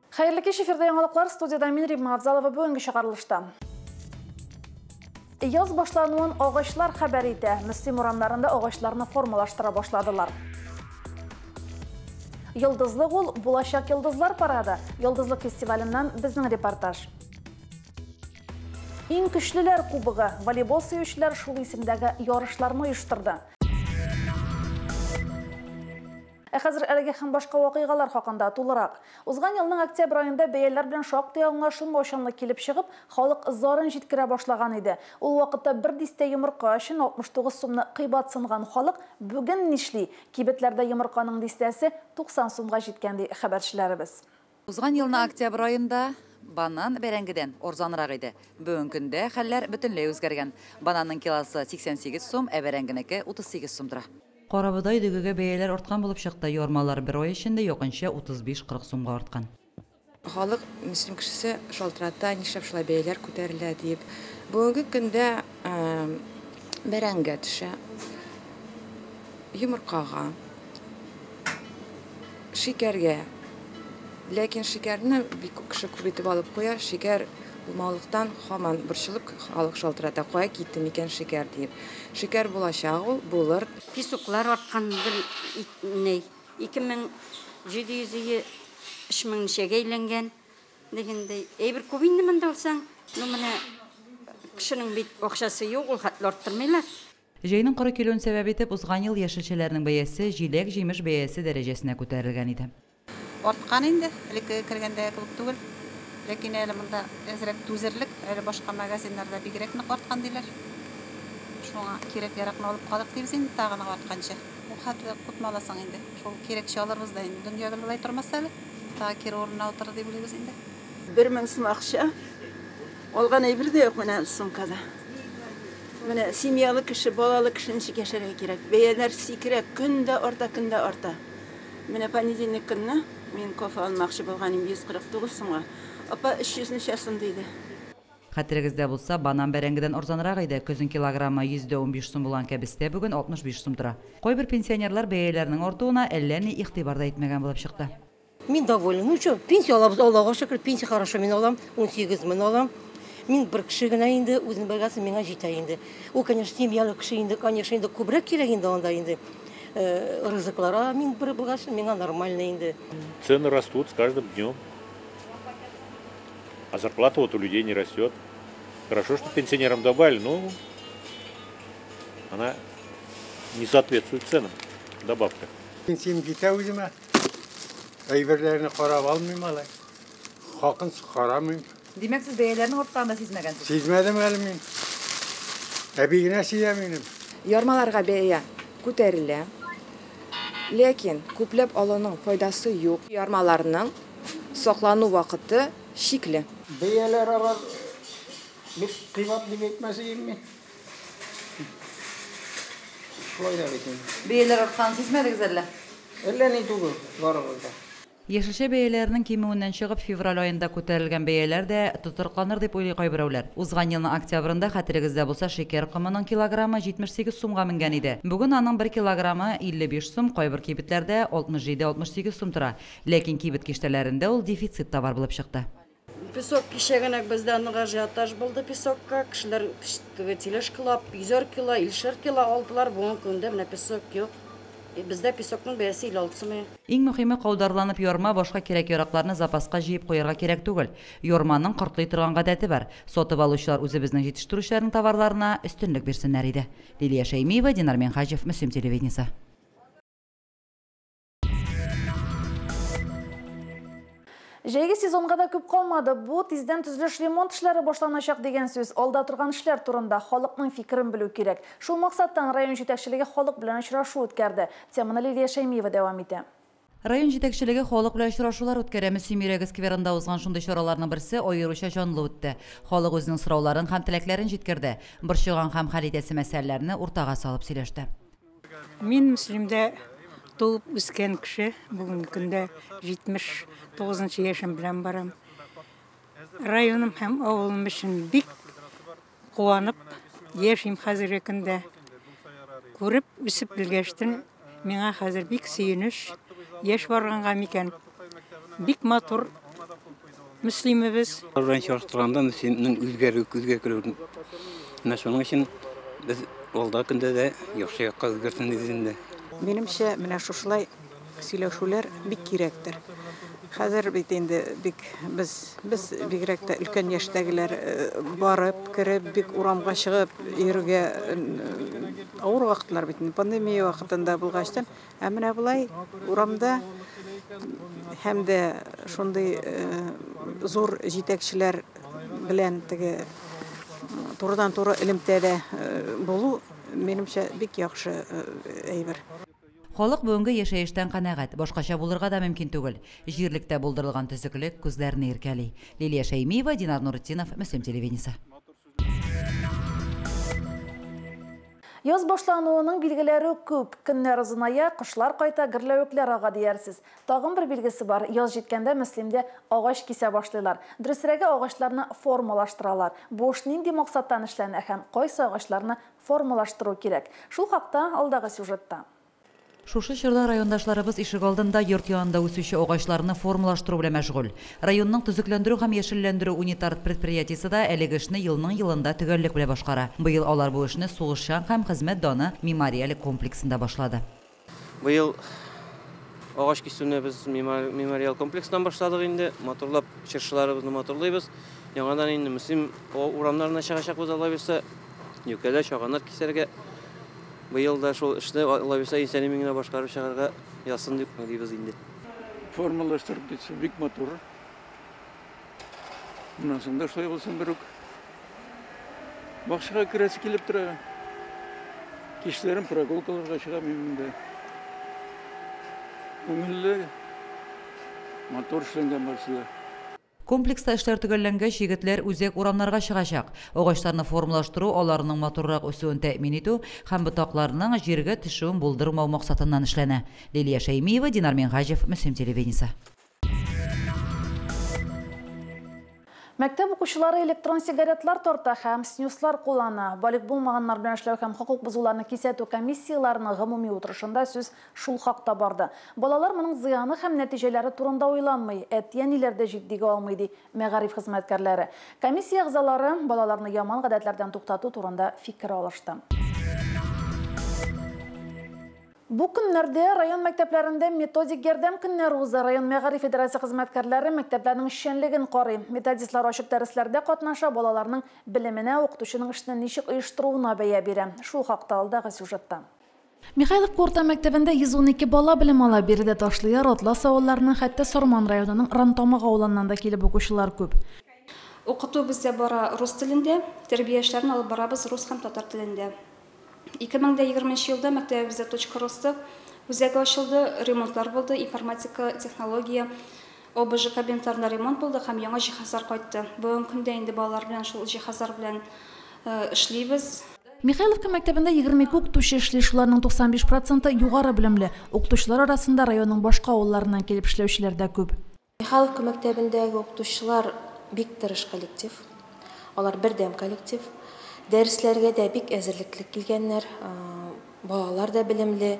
Хәерле кич, эфирда яңалыклар, студияда мин Римма Авзалова бүгенге чыгарылышта. Яз башлануын агачлар хәбәр итә. Мөслим урамнарында агачларны формалаштыра башладылар. Йолдызлык ул булачак йолдызлар парады. Йолдызлык фестиваленнән безнең репортаж. Иң көчлеләр кубогы. Волейбол сөючеләр шул исемдәге ярышларны оештырды. Ә хәзер әлеге һәм башка вакыйгалар хакында тулырак. Узган елның октябрь аенда бәяләр белән шактый аңлашылмаучанлык килеп чыгып, халык зарын җиткерә башлаган иде. Ул вакытта бер дистә йомырка өчен 69 сумны кыйбатсынган халык бүген нишли? Кибетләрдә йомырканың дистәсе 90 сумга җиткән, ди хәбәрчеләребез. Узган елны октябрь аенда банан бәрәңгедән арзанрак иде. Бүгенге көндә хәлләр бөтенләй үзгәргән. Бананның килосы 88 сум, ә бәрәңгенеке 38 сум тора. Карабодай дөгегә бәяләр арткан булып чыкты. Ярмалар бер ай эчендә якынча 35-40 сумга арткан. Халык, Мөслим кешесе шалтырата, нишләп шулай бәяләр күтәрелә дип. Бүгенге көндә бәрәңгә төшә, йомыркага, шикәргә. Ләкин шикәрне бик күп кеше күп итеп алып куя, шикәр булмаулыктан һаман борчылып халык шалтырата, кая китте микән шикәр диеп. Шикәр булачак ул, булыр. Песоклар арткан бер 2700 3000 ничәгә әйләнгән дигәндәй. Әйбер күп инде монда алсаң, ну менә кешенең бит акчасы юк, ул хәтле арттырмыйлар. Җәйнең коры килүен сәбәп итеп, узган ел яшелчәләрнең бәясе җиләк-җимеш бәясе дәрәҗәсенә күтәрелгән иде. Арткан инде, элеккеге кергәндәге кебек түгел. Ләкин әле монда әзрәк түзерлек, әле башка магазиннарда бигрәк нык арткан диләр. Шуңа кирәк-яракны алып калыйк дибез инде, тагы нык артканчы. Ул хәтле күпме аласың инде? Шул кирәкчә алырбыз да инде. Дөнья гел болай тормас әле. Тагы кире урынына утырыр дип уйлыйбыз инде. 1000 сум акча алган әйбер дә юк менә сумкада. Менә семьялы кеше, балалы кеше ничек яшәргә кирәк? Бәяләр сикерә, көн дә арта, көн дә арта. Менә понедельник көнне мин кофе алмакчы булган идем 149 сумга. Апа 300 ничә сум диде. Хәтерегездә булса, банан бәрәңгедән арзанрак иде. Көзен килограммы 115 сум булган кәбестә бүген 65 сум тора. Кайбер пенсионерлар бәяләрнең артуына әллә ни игътибар да итмәгән булып чыкты. Мин довольна. Ну что, пенсия алабыз, Аллага шөкер, пенсия хорошо мин алам, 18 мең алам. Мин бер кеше генә инде, үзем бергәсе миңа җитә инде. Ул, конечно, семьялы кеше инде, конечно, инде күбрәк кирәк инде анда инде. Ризыклар, а мин бер булгач, миңа нормально инде. Цены растут с каждым днем. А зарплата вот у людей не растет. Хорошо, что пенсионерам добавили, но она не соответствует ценам, добавка. Пенсиям китә үземә. Әйберләрне карап алмыйм алай. Хакын карамыйм. Димәк, сез бәяләрнең артканын да сизмәгәнсез? Сизмәдем әле мин. Әби генә сизә минем. Ярмаларга бәя күтәрелә. Ләкин күпләп алуның файдасы юк. Ярмаларның саклану вакыты шикле. Бәяләр алар бик кыйбат дип әйтмәс идем мин. Шулай да бит инде. Бәяләр артканын сизмәдегез әллә? Әллә ни түгел, барыбыз да. Яшелчә бәяләренең кимүеннән чыгып, февраль аенда күтәрелгән бәяләр дә тотрыкланыр дип уйлый кайберәүләр. Узган елның октябрендә, хәтерегездә булса, шикәр комының килограммы 78 сумга менгән иде. Бүген аның бер килограммы 55 сум, кайбер кибетләрдә 67-68 сум тора. Ләкин кибет киштәләрендә ул дефицит товар булып чыкты. Песок кичә генә бездә нык ажиотаж булды песокка. Кешеләр тележкалап, 100 кило, 50 кило алдылар. Бүгенге көндә менә песок юк. Бездә песокның бәясе 56 сум. Иң мөһиме, каударланып ярма, башка кирәк-яракларны запаска җыеп куярга кирәк түгел. Ярманың кортлый торган гадәте бар. Сатып алучылар үзебезнең җитештерүчеләрнең товарларына өстенлек бирсеннәр иде. Лилия Шәймиева, Динар Минһаҗев, Мөслим телевидениесе. Җәйге сезонга да күп калмады. Бу тиздән төзелеш ремонт эшләре башланачак дигән сүз. Алда торган эшләр турында халыкның фикерен белү кирәк. Шул максаттан район җитәкчелеге халык белән очрашу үткәрде. Теманы Лилия Шәймиева дәвам итә. Район җитәкчелеге халык белән очрашулар үткәрә. Мөслим йөрәге скверында узган шундый чараларның берсе аеруча җанлы үтте. Халык үзенең сорауларын һәм теләкләрен җиткерде. Борчыган һәм хәл итәсе мәсьәләләрне уртага салып сөйләште. Мин Мөслимдә туып үскән кеше, бүгенге көндә 79 яшем белән барам. Районым һәм авылым өчен бик куанып яшим хәзерге көндә. Күреп үсеп белгәчтен миңа хәзер бик сөенеч, яшь барганга микән. Бик матур Мөслимебез. Белән чагыштырганда Мөслимнең үзгәрүе күзгә күренә. Менә шуның өчен без алда көндә дә яхшы якка үзгәрсен дибез инде. Минемчә, менә шушылай сөйләшүләр бик кирәктер. Хәзер бит инде бик без без бигрәк тә өлкән яшьтәгеләр барып, кереп, бик урамга чыгып йөрергә авыр вакытлар бит инде пандемия вакытында булгачтан. Ә менә болай урамда һәм дә шундый зур җитәкчеләр белән теге турыдан-туры элемтәдә булу, минемчә, бик яхшы әйбер. Халык бүгенге яшәештән канәгать, башкача булырга да мөмкин түгел. Җирлектә булдырылган төзеклек күзләрне иркәли. Лилия Шәймиева, Динар Нуретдинов, Мөслим телевидениесе. Яз башлануының билгеләре күп. Көннәр озыная, кошлар кайта, гөрләвекләр ага диярсез. Тагын бер билгесе бар. Яз җиткәндә Мөслимдә агач кисә башлыйлар. Дөресрәге, агачларны формалаштыралар. Бу эш нинди максаттан эшләнә һәм кайсы агачларны формалаштыру кирәк? Шул хакта алдагы сюжетта. Шушы чорда райондашларыбыз ишегалдында, йорт янында үсүче агачларны формалаштыру белән мәшгуль. Районның төзекләндерү һәм яшелләндерү унитар предприятиесе дә әлеге эшне елның-елында төгәллек белән башкара. Быел алар бу эшне Сугышчан һәм хезмәт даны мемориаль комплексында башлады. Быел агач кисүне без мемориал комплекстан башладык инде. Матурлап чыршыларыбызны матурлыйбыз. Яңадан инде Мөслим урамнарына чыгачакбыз, Алла бирсә. Юкәләр, чаганнар кисәргә. Быел да шул эшне Алла бирсә исән-имин генә башкарып чыгарга язсын дип уйлыйбыз инде. Формалаштырып китсә бик матур. Моннан соң да шулай булсын берүк. Бакчага керәсе килеп тора. Кичләрен прогулкаларга чыгам мин монда. Күңелле, матур эшләнгән барысы да. Комплекста эшләр төгәлләнгәч, егетләр үзәк урамнарга чыгачак. Агачларны формалаштыру, аларның матуррак үсүен тәэмин итү һәм ботакларның җиргә төшүен булдырмау максатыннан эшләнә. Лилия Шәймиева, Динар Минһаҗев, Мөслим телевидениесе. Мәктәп укучылары электрон сигаретлар тарта һәм снюслар куллана. Балигъ булмаганнар белән эшләү һәм хокук бозуларны кисәтү комиссияләренең гомуми утырышында сүз шул хакта барды. Балалар моның зыяны һәм нәтиҗәләре турында уйланмый, әти-әниләр дә җитдигә алмый, ди мәгариф хезмәткәрләре. Комиссия әгъзалары балаларны яман гадәтләрдән туктату турында фикер алышты. Бу көннәрдә район мәктәпләрендә методик ярдәм көннәре уза. Район мәгариф идарәсе хезмәткәрләре мәктәпләрнең эшчәнлеген карый. Методистлар ачык дәресләрдә катнаша, балаларның белеменә, укытучының эшне ничек оештыруына бәя бирә. Шул хакта алдагы сюжетта. Михайловка урта мәктәбендә 112 бала белем ала. Биредә Ташлыяр, Атлас авылларының, хәтта Сарман районының Рантамак авылыннан да килеп укучылар күп. Укыту бездә бара рус телендә, тәрбия эшләрен алып барабыз рус һәм татар телендә. 2020 елда мәктәбебездә Точка роста үзәге ачылды, ремонтлар булды, информатика, технология, ОБЖ кабинетларында ремонт булды һәм яңа җиһазлар кайтты. Бүгенге көндә инде балалар белән шул җиһазлар белән эшлибез. Михайловка мәктәбендә 22 укытучы эшли, шуларның 95% югары белемле. Укытучылар арасында районның башка авылларыннан килеп эшләүчеләр дә күп. Михайловка мәктәбендәге укытучылар бик тырыш коллектив. Алар бердәм коллектив. Дәресләргә дә бик әзерлекле килгәннәр, балалар да белемле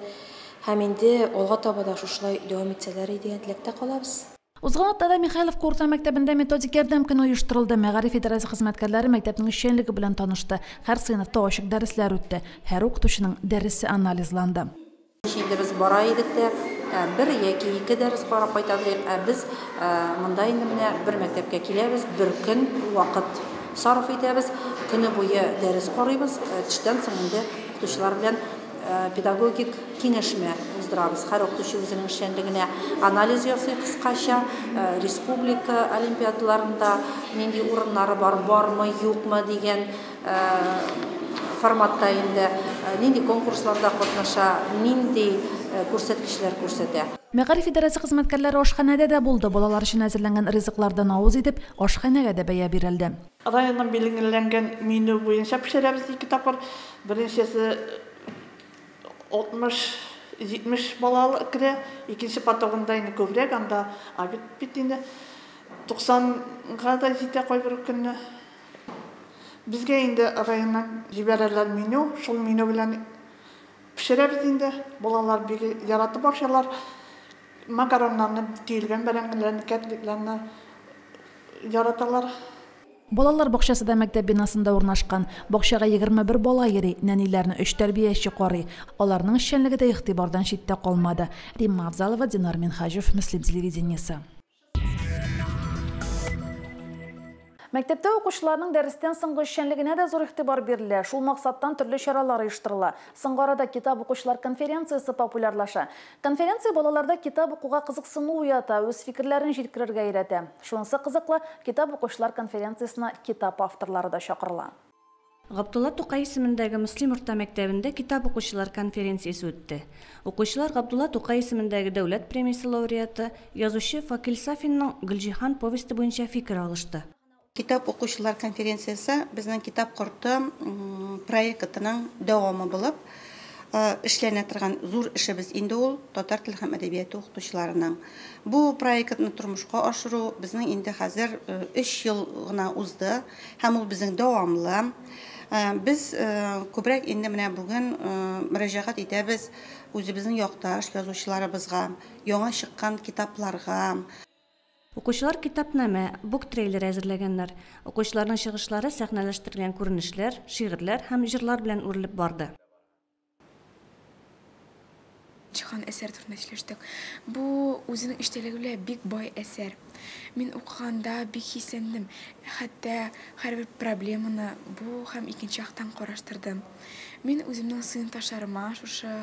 һәм инде алга таба да шушылай дәвам итсәләр дигән теләктә калабыз. Узган атнада Михайловка урта мәктәбендә методик ярдәм көне оештырылды. Мәгариф идарәсе хезмәткәрләре мәктәпнең эшчәнлеге белән танышты. Һәр сыйныфта ачык дәресләр үтте. Һәр укытучының дәресе анализланды. Инде без бара идек тә, бер яки ике дәрес карап кайта идек. Ә без монда инде менә бер мәктәпкә киләбез, бер көн вакыт сарыф итәбез, көне буе дәрес карыйбыз, төштән соң инде укытучылар белән педагогик киңәшмә уздырабыз. Һәр укытучы үзенең эшчәнлегенә анализ ясый кыскача, республика олимпиадаларында нинди урыннары бар, бармы, юкмы дигән форматта инде, нинди конкурсларда катнаша, нинди күрсәткечләр күрсәтә. Мәгариф идарәсе хезмәткәрләре ашханәдә дә булды. Балалар өчен әзерләнгән ризыклардан авыз итеп, ашханәгә дә бәя бирелде. Районның билгеләнгән меню буенча пешерәбез ике тапкыр. Беренчесе 60-70 бала керә, икенче потогында инде күбрәк, анда обед бит инде 90-га да җитә кайбер көнне. Безгә инде районнан җибәрәләр меню, шул меню белән пешерәбез инде. Балалар бик яратып ашыйлар. Макароннарны, төелгән бәрәңгеләрне, кәтлитләрне, яраталар. Балалар бакчасы да мәктәп бинасында урнашкан. Бакчага 21 бала йөри, нәниләрне өч тәрбияче карый. Аларның эшчәнлеге дә игътибардан читтә калмады. Римма Авзалова, Динар Минһаҗев, Мөслим телевидениесе. Мәктәптә укучыларның дәрестән соңгы эшчәнлегенә дә зур игътибар бирелә. Шул максаттан төрле чаралар оештырыла. Соңгы арада китап укучылар конференциясе популярлаша. Конференция балаларда китап укуга кызыксыну уята, үз фикерләрен җиткерергә өйрәтә. Шунысы кызыклы, китап укучылар конференциясенә китап авторлары да чакырыла. Габдулла Тукай исемендәге Мөслим урта мәктәбендә китап укучылар конференциясе үтте. Укучылар Габдулла Тукай исемендәге дәүләт премиясе лауреаты, язучы Факил Сафинның Гөлҗиһан повесте буенча фикер алышты. Китап укучылар конференциясе безнең Китап корты проектының дәвамы булып эшләнә торган зур эшебез инде ул татар теле һәм әдәбияты укытучыларының. Бу проектны тормышка ашыру безнең инде хәзер 3 ел гына узды һәм ул безнең дәвамлы. Без күбрәк инде менә бүген мөрәҗәгать итәбез үзебезнең якташ язучыларыбызга, яңа чыккан китапларга. Укучылар китапнамә, буктрейлер әзерләгәннәр. Укучыларның чыгышлары сәхнәләштерелгән күренешләр, шигырьләр һәм җырлар белән үрелеп барды. Җиһан әсәр турында сөйләштек. Бу үзенең эчтәлеге белән бик бай әсәр. Мин укыганда бик хисләндем. Хәтта һәрбер проблеманы бу һәм икенче яктан караштырдым. Мин үземнең сыйныфташларыма шушы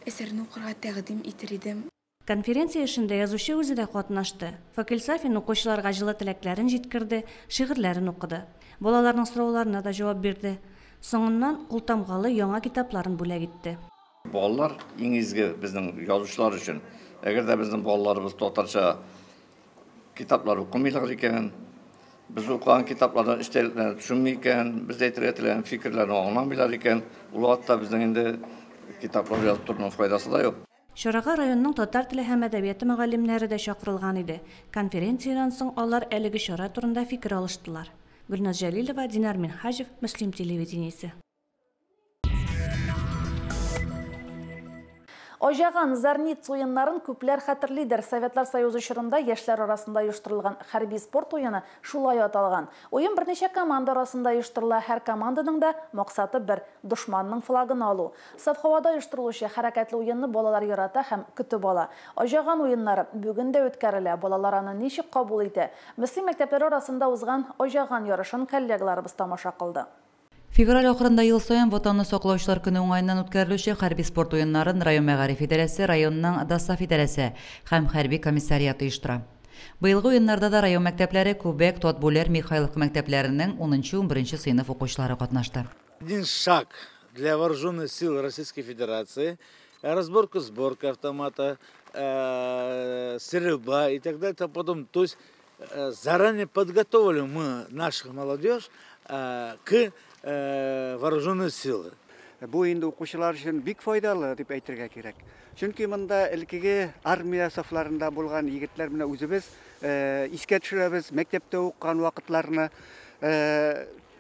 әсәрне укырга тәкъдим итер идем. Конференция эшендә язучы үзе дә катнашты. Факил Сафин укучыларга җылы теләкләрен җиткерде, шигырьләрен укыды. Балаларның сорауларына да җавап бирде. Соңыннан култамгалы яңа китапларын бүләк итте. Балалар иң изге безнең язучылар өчен. Әгәр дә безнең балаларыбыз татарча китаплар укымыйлар икән, без укыган китаплардан эчтәлекләрен төшенми икән, без әйтергә теләгән фикерләрне аңламыйлар икән, ул вакытта безнең инде китаплар язып торуның файдасы да юк. Чарага районның татар теле һәм әдәбияты мөгаллимнәре дә чакырылган иде. Конференциядән соң алар әлеге чара турында фикер алыштылар. Гөлназ Җәлилова, Динар Минһаҗев, Мөслим телевидениесе. Аҗаган, Зарница уеннарын күпләр хәтерлидер. Советлар Союзы чорында яшьләр арасында оештырылган хәрби спорт уены шулай аталган. Уен берничә команда арасында оештырыла. Һәр команданың да максаты бер дошманның флагын алу. Саф һавада оештырылучы хәрәкәтле уенны балалар ярата һәм көтеп ала. Аҗаган уеннары бүген дә үткәрелә. Балалар аны ничек кабул итә? Мөслим мәктәпләре арасында узган Аҗаган ярышын коллегаларыбыз тамаша кылды. Февраль ахырында ел саен Ватанны саклаучылар көне уңаеннан үткәрелүче хәрби спорт уеннарын район мәгариф идарәсе, районның ДОСААФ идарәсе һәм хәрби комиссариат оештыра. Быелгы уеннарда да район мәктәпләре Күбәк, Татбүләр, Михайловка мәктәпләренең 10-11 сыйныф укучылары катнашты. Один шаг для вооруженных сил Российской Федерации, разборка, сборка автомата, стрельба и так далее, и тому подобное. То есть заранее подготовили мы наших молодежь к вооруженные силы. Бу инде укучылар өчен бик файдалы дип әйтергә кирәк. Чөнки монда элеккеге армия сафларында булган егетләр менә үзебез искә төшерәбез, мәктәптә укыган вакытларны,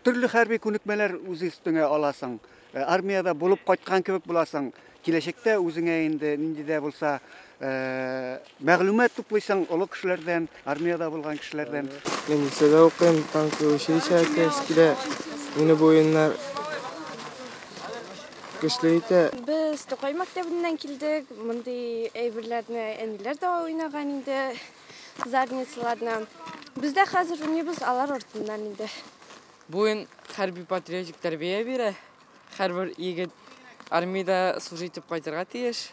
төрле хәрби күнекмәләр үз өстеңә аласың. Армиядә булып кайткан кебек буласың. Киләчәктә үзеңә инде нинди дә булса мәгълүмат туплыйсың олы кешеләрдән, армиядә булган кешеләрдән. Мин лицейда укыйм, танковый училищега керәсе килә. Мине бу уеннар көчле итә. Без Тукай мәктәбеннән килдек. Мондый әйберләрне әниләр дә уйнаган инде, задницаларны. Без дә хәзер уйныйбыз алар артыннан инде. Бу уен хәрби патриотик тәрбия бирә. Һәрбер егет армиядә служить итеп кайтырга тиеш.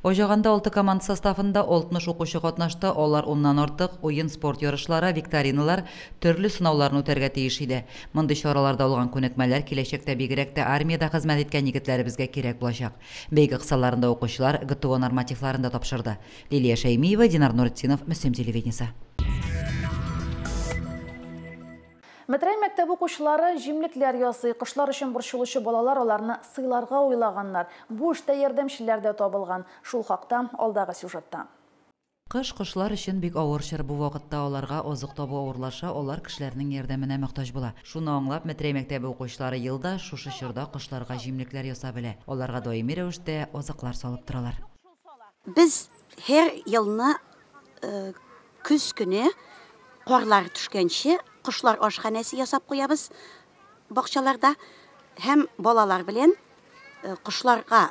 Аҗаганда 6 команда составында 60 укучы катнашты. Алар уннан артык уен спорт ярышлары, викториналар, төрле сынауларны үтәргә тиеш иде. Мондый чараларда алган күнекмәләр киләчәктә бигрәк тә армиядә хезмәт иткән егетләребезгә кирәк булачак. Бәйге кысаларында укучылар ГТО нормативларын да тапшырды. Лилия Шәймиева, Динар Нуретдинов, Мөслим телевидениесе. Метрәй мәктәбе укучылары җимлекләр ясый, кошлар өчен борчылучы балалар аларны сыйларга уйлаганнар. Бу эштә ярдәмчеләр дә табылган. Шул хакта алдагы сюжетта. Кыш кошлар өчен бик авыр чор. Бу вакытта аларга азык табу авырлаша, алар кешеләрнең ярдәменә мохтаҗ була. Шуны аңлап, Метрәй мәктәбе укучылары елда шушы чорда кошларга җимлекләр ясап белә. Аларга даими рәвештә азыклар салып торалар. Без һәр елны көз көне Карлар төшкәнче кошлар ашханәсе ясап куябыз бакчаларда һәм балалар белән кошларга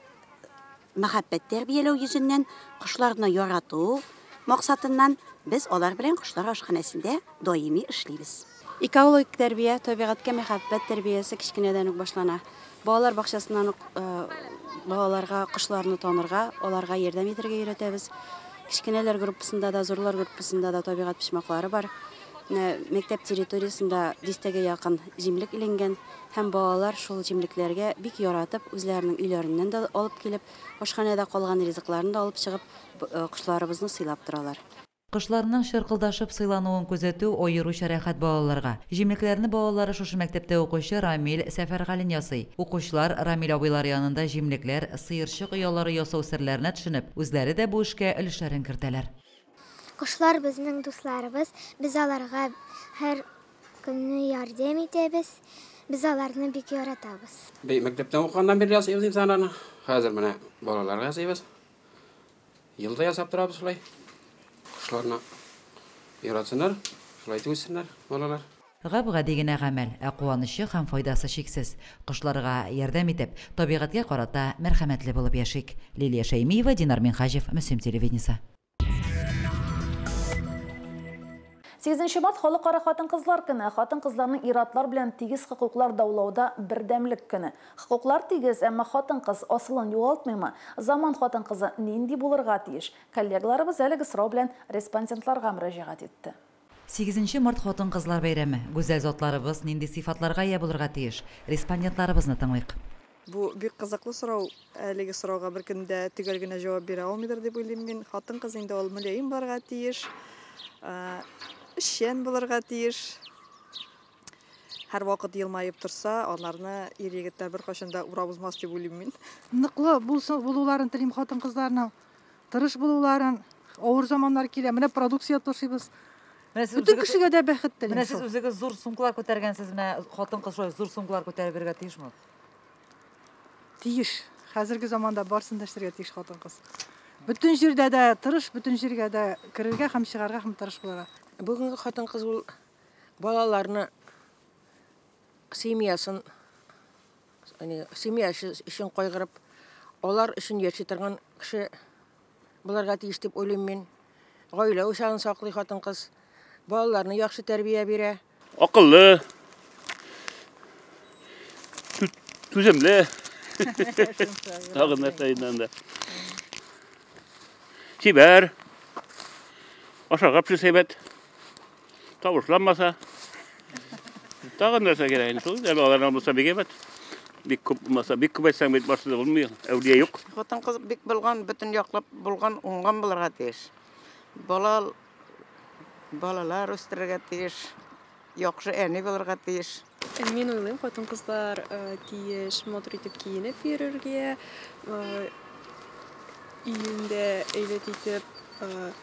мәхәббәт тәрбияләү йөзеннән, кошларны ярату максатыннан без алар белән кошлар ашханәсендә даими эшлибез. Экологик тәрбия, табигатькә мәхәббәт тәрбиясе кечкенәдән үк башлана. Балалар бакчасыннан ук балаларга кошларны танырга, аларга ярдәм итәргә өйрәтәбез. Кечкенәләр группасында да, зурлар группасында да табигать почмаклары бар. Менә мәктәп территориясендә дистәгә якын җимлек эленгән һәм балалар шул җимлекләргә бик яратып, үзләренең өйләреннән дә алып килеп, ашханәдә калган ризыкларын да алып чыгып, кошларыбызны сыйлап торалар. Кошларның чыркылдашып сыйлануын күзәтү аеруча рәхәт балаларга. Җимлекләрне балалары шушы мәктәптә укучы Рамил Сәфәргалин ясый. Укучылар Рамил абыйлары янында җимлекләр, сыерчык оялары ясау серләренә төшенеп, үзләре дә бу эшкә өлешләрен кертәләр. Кошлар безнең дусларыбыз, без аларга һәр көнне ярдәм итәбез, без аларны бик яратабыз. Без мәктәптә укыганнан бирле ясыйбыз инде аларны. Хәзер менә балаларга ясыйбыз. Елда ясап торабыз шулай. Кошларны яратсыннар, шулай итеп үссеннәр балалар. Гап-гади генә гамәл, ә куанычы һәм файдасы чиксез. Кошларга ярдәм итеп, табигатькә карата мәрхәмәтле булып яшик. Лилия Шәймиева, Динар Минһаҗев, Мөслим телевидениесе. 8 март халыкара хатын-кызлар көне. Хатын-кызларның ир-атлар белән тигез хокуклар даулауда бердәмлек көне. Хокуклар тигез, әмма хатын-кыз асылын югалтмыймы? Заман хатын-кызы нинди булырга тиеш? Коллегаларыбыз әлеге сорау белән респондентларга мөрәҗәгать итте. 8 март хатын-кызлар бәйрәме. Гүзәл затларыбыз нинди сыйфатларга ия булырга тиеш? Респондентларыбызны тыңлыйк. Бу бик кызыклы сорау. Әлеге сорауга беркем дә төгәл генә җавап бирә алмыйдыр дип уйлыйм мин. Хатын-кыз инде ул мөлаем булырга тиеш, эшчән булырга тиеш. Һәрвакыт елмаеп торса, аларны ир-егетләр беркайчан да урап узмас дип уйлыйм мин. Ныклы булсын, булуларын телим хатын-кызларның, тырыш булуларын. Авыр заманнар килә, менә продукция ташыйбыз. Бөтен кешегә дә бәхет телим. Менә сез үзегез зур сумкалар күтәргәнсез, менә хатын-кыз шулай зур сумкалар күтәреп йөрергә тиешме? Тиеш. Хәзерге заманда барысын да эшләргә тиеш хатын-кыз. Бөтен җирдә дә тырыш, бөтен җиргә дә керергә һәм чыгарга һәм тырыш булырга. Бүгенге хатын-кыз ул балаларны, семьясын, семья өчен кайгырып, алар өчен яши торган кеше булырга тиеш дип уйлыйм мин. Гаилә учагын саклый хатын-кыз, балаларны яхшы тәрбия бирә. Акыллы, түземле. Тагын нәрсә инде анда? Чибәр. Ашарга пешерсә әйбәт. Тавышланмаса. Тагын нәрсә кирәк инде шул. Әле аларның булса бик әйбәт. Бик күп булмаса, бик күп әйтсәң бит башта булмый. Әүлия юк. Хатын-кыз бик булган, бөтен яклап булган, уңган булырга тиеш. Балалар үстерергә тиеш. Яхшы әни булырга тиеш. Мин уйлыйм, хатын-кызлар тиеш матур итеп киенеп йөрергә, өендә әйбәт итеп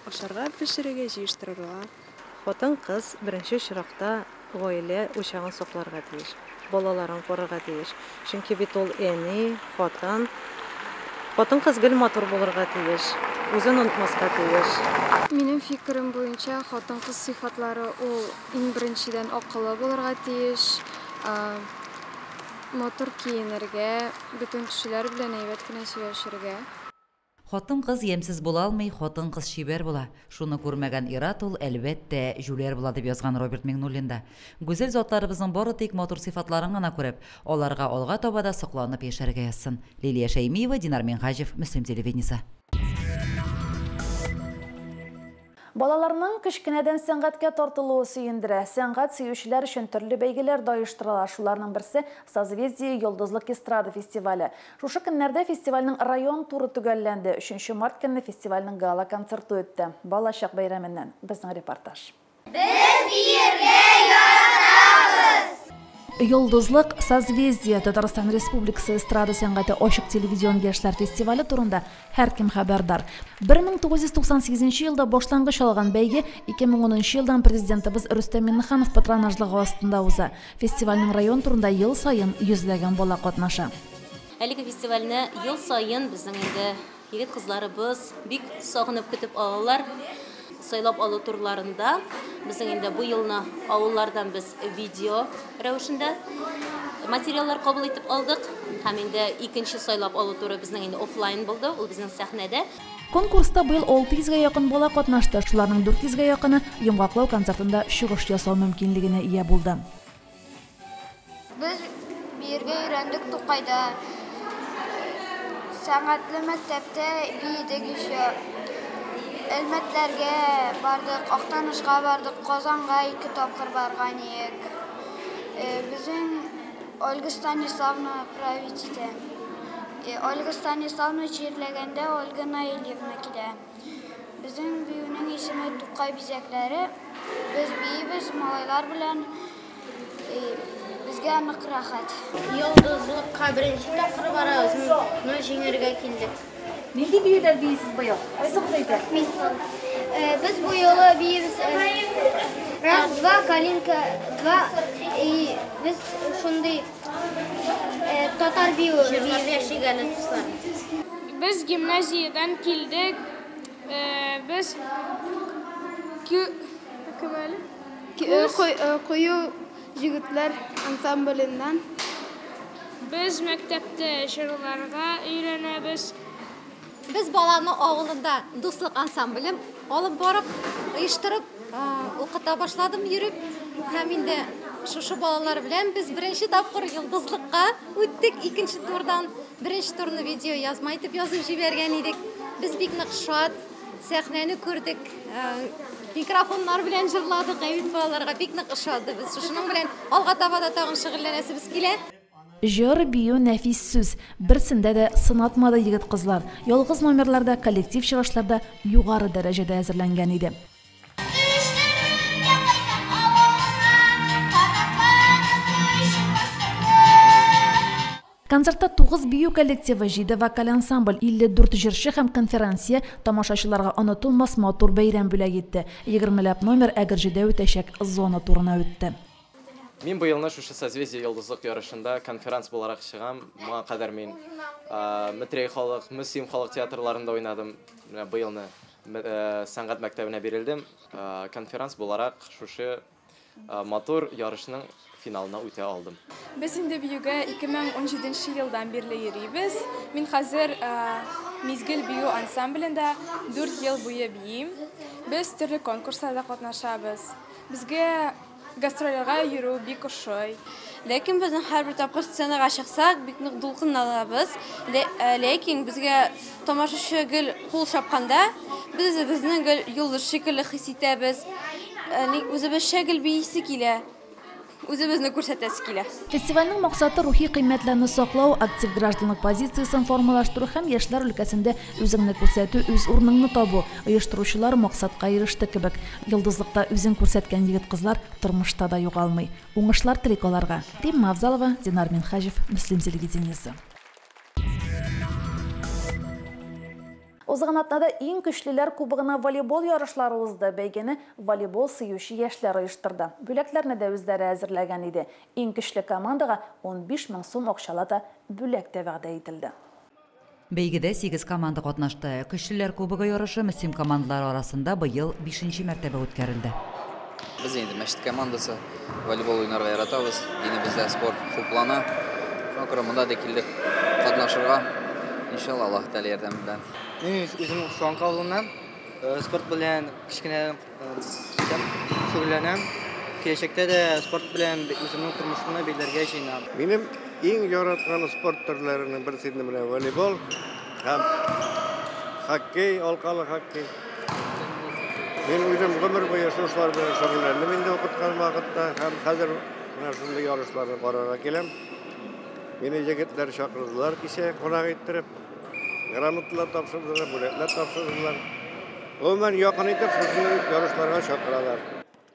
ашарга пешерергә, җыештырырга. Хатын-кыз беренче очракта гаилә учагын сакларга тиеш, балаларын карарга тиеш. Чөнки бит ул әни, хатын. Хатын-кыз гел матур булырга тиеш, үзен онытмаска тиеш. Минем фикерем буенча, хатын-кыз сыйфатлары ул иң беренчедән акыллы булырга тиеш, матур киенергә, бөтен кешеләр белән әйбәт кенә сөйләшергә. Хатын-кыз ямьсез була алмый, хатын-кыз чибәр була. Шуны күрмәгән ир-ат ул, әлбәттә, җүләр була дип язган Роберт Миңнуллин да. Гүзәл затларыбызның бары тик матур сыйфатларын гына күреп, аларга алга таба да сокланып яшәргә язсын. Лилия Шәймиева, Динар Минһаҗев, Мөслим телевидениесе. Балаларның кечкенәдән сәнгатькә тартылуы сөендерә. Сәнгать сөючеләр өчен төрле бәйгеләр дә оештырыла. Шуларның берсе Созвездие Йолдызлык эстрада фестивале. Шушы көннәрдә фестивальнең район туры төгәлләнде. 3 март көнне фестивальнең гала-концерты үтте. Балачак бәйрәменнән безнең репортаж. Без биергә яратабыз! Йолдызлык Созвездие Татарстан Республикасы эстрада сәнгате ачык телевизион яшьләр фестивале турында һәркем хәбәрдар. 1998 елда башлангыч алган бәйге 2010 елдан президентыбыз Рөстәм Миңнеханов патронажлыгы астында уза. Фестивальнең район турында ел саен йөзләгән бала катнаша. Әлеге фестивальне ел саен безнең инде егет-кызларыбыз бик сагынып көтеп алалар. Сайлап алу турларында Безнең инде бу елны авыллардан без видео рәвешендә материаллар кабул итеп алдык. Һәм инде икенче сайлап алу туры безнең инде офлайн булды, ул безнең сәхнәдә. Конкурста быел 600 гә якын бала катнашты, шуларның 400 гә якыны йомгаклау концертында чыгыш ясау мөмкинлегенә ия булды. Без биергә өйрәндек Тукайда. Сәнгатьле мәктәптә биедек еще. Әлмәтләргә бардык, Актанышка бардык, Казанга ике тапкыр барган идек. Безнең Ольга Станиславна править итә. Ольга Станиславна чирләгәндә Ольга Наилевна килә. Безнең биюнең исеме Тукай бизәкләре. Без биибез малайлар белән. Безгә нык рәхәт. Йолдызлыкка беренче тапкыр барабыз, но җиңәргә килдек. Нинди биюләр биисез быел? Кайсыгыз әйтә? Мин. Без бу юлы биибез Раз, два, калинка, два. И без шундый татар биюе Җырлап яшик әле, дуслар. Без гимназиядән килдек. Без кем әле? Кою җегетләр ансамбленнән. Без мәктәптә җырларга өйрәнәбез. Без баланы авылында Дуслык ансамблем алып барып, оештырып, укыта башладым йөреп. Һәм инде шушы балалар белән без беренче тапкыр Йолдызлыкка үттек, икенче турдан. Беренче турны видео язма итеп язып җибәргән идек. Без бик нык шат, сәхнәне күрдек, микрофоннар белән җырладык, әйбит балаларга бик нык ошады. Без шушының белән алга таба да тагын шөгыльләнәсебез килә. Җыр, бию, нәфис сүз. Берсендә дә сынатмады егет-кызлар. Ялгыз номерлар да, коллектив чыгышлар да югары дәрәҗәдә әзерләнгән иде. Концертта 9 бию коллективы, 7 вокаль ансамбль, 54 җырчы һәм конферансье тамашачыларга онытылмас матур бәйрәм бүләк итте. Егермеләп номер Әгерҗедә үтәчәк зона турына үтте. Мин быелны шушы Созвездие йолдызлык ярышында конферанс буларак чыгам. Моңа кадәр мин Метрәй халык, Мөслим халык театрларында уйнадым. Менә быелны сәнгать мәктәбенә бирелдем. Конферанс буларак шушы матур ярышның финалына үтә алдым. Без инде биюгә 2017 елдан бирле йөрибез. Мин хәзер Мизгел бию ансамблендә 4 ел буе биим. Без төрле конкурсларда катнашабыз. Безгә гастрольләргә йөрү бик ошый. Ләкин безнең һәрбер тапкыр сценага чыксак, бик нык дулкынланабыз. Ләкин безгә тамашачы гел кул чапканда, без үзебезне гел йолдыз шикелле хис итәбез. Үзебезчә гел биисе килә. Үзебезне күрсәтәсе килә. Фестивальнең максаты рухи кыйммәтләрне саклау, актив гражданлык позициясен формалаштыру һәм яшьләр өлкәсендә үзеңне күрсәтү, үз урыныңны табу. Оештыручылар максатка иреште кебек. Йолдызлыкта үзен күрсәткән егет-кызлар тормышта да югалмый. Уңышлар телик аларга. Римма Авзалова, Динар Минһаҗев, Мөслим телевидениесе. Узган атнада иң көчлеләр кубогына волейбол ярышлары узды. Бәйгене волейбол сөюче яшьләр оештырды. Бүләкләрне дә үзләре әзерләгән иде. Иң көчле командага 15 мең сум акчалата бүләк тә вәгъдә ителде. Бәйгедә 8 команда катнашты. Көчлеләр кубогы ярышы Мөслим командалары арасында быел 5 мәртәбә үткәрелде. Без инде мәчет командасы, волейбол уйнарга яратабыз. Динебездә спорт хуплана. Шуңа күрә монда да килдек катнашырга. Иншалла, Аллаһ Тәгалә ярдәме белән. Мин үзем Шуанка авылыннан, спорт белән кечкенәдән шөгыльләнәм. Киләчәктә дә спорт белән үземнең тормышымны бәйләргә җыенам. Минем иң яраткан спорт төрләренең берсе инде менә волейбол һәм хоккей, алкалы хоккей. Мин үзем гомер буе шушылар белән шөгыльләндем инде укыткан вакытта һәм хәзер менә шундый ярышларны карарга киләм. Мине егетләр чакырдылар кичә кунак иттереп, грамоталар тапшырдылар, бүләкләр тапшырдылар. Гомумән, якын итеп шушындый ярышларга чакыралар.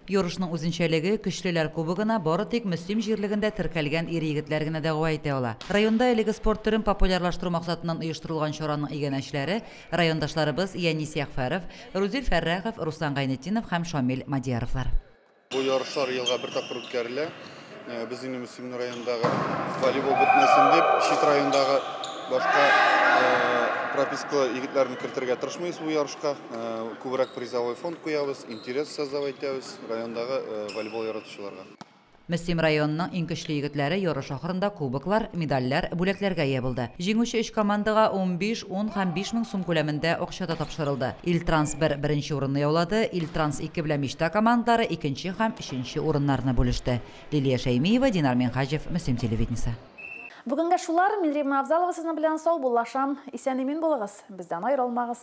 Ярышның үзенчәлеге көчлеләр кубогына бары тик Мөслим җирлегендә теркәлгән ир-егетләр генә дәгъва итә ала. Районда әлеге спорт төрен популярлаштыру максатыннан оештырылган чараның иганәчеләре райондашларыбыз Янис Ягъфәров, Рузил Фәррәхов, Руслан Гайнетдинов һәм Шамил Мадияровлар. Бу ярышлар елга бер тапкыр үткәрелә. Без инде Мөслим районындагы волейбол бетмәсен дип, чит райондагы башка Пропискалы егетләрне кертергә тырышмыйбыз бу ярышка. Күбрәк призовой фонд куябыз, интерес создавать итәбез райондагы волейбол яратучыларга. Мөслим районының иң көчле егетләре ярыш ахырында кубоклар, медальләр, бүләкләргә ия булды. Җиңүче өч командага 15, 10 һәм 5 мең сум күләмендә акча да тапшырылды. Илтранс 1 беренче урынны яулады, Илтранс 2 белән Мечта командалары икенче һәм өченче урыннарны бүлеште. Лилия Шәймиева, Динар Минһаҗев, Мөслим телевидениесе. Бүгенгә шулар. Мин Римма Авзалова сезнең белән саубуллашам. Исән-имин булыгыз, бездән аерылмагыз.